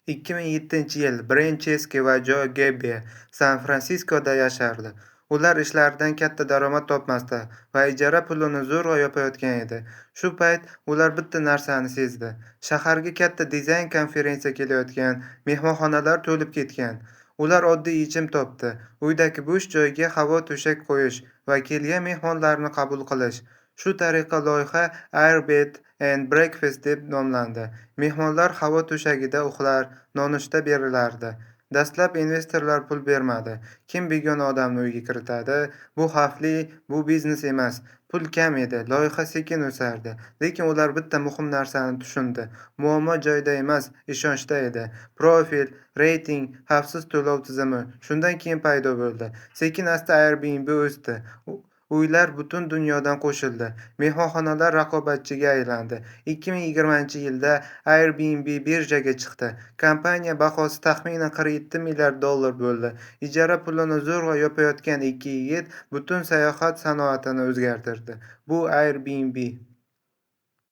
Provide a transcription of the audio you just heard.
2007-yil. Bren Cheski va Jo Gebbe San-Fransiskoda yashardi. Ular ishlaridan katta daromad topmasdi va ijara pulini zo'rg'a yopayotgan edi. Shu payt ular bitta narsani sezdi: shaharga katta dizayn konferensiya kelayotgan, mehmonxonalar to'lib ketgan. Ular oddiy yechim topdi: uydagi bo'sh joyga havo to'shak qo'yish va kelgan mehmonlarni qabul qilish. Shu tariqa loyiha Airbed and Breakfast deb nomlandi. Mehmonlar havo to'shagida uxlar, nonushta berilardi. Dastlab investorlar pul bermadi. Kim begona odamni uyga kiritadi? Bu xavfli, bu biznes emas. Pul kam edi, loyiha sekin o'sardi. Lekin ular bitta muhim narsani tushundi: muammo joyda emas, ishonchda edi. Profil, reyting, xavfsiz to'lov tizimi shundan keyin paydo bo'ldi. Sekin-asta Airbnb o'sdi. Uylar butun dunyodan qo'shildi. Mehmonxonalar raqobatchiga aylandi. 2020-yilda Airbnb birjaga chiqdi. Kompaniya bahosi taxminan 47 milliard dollar bo'ldi. Ijara pulini zo'rg'a yopayotgan ikki yigit butun sayohat sanoatini o'zgartirdi. Bu Airbnb.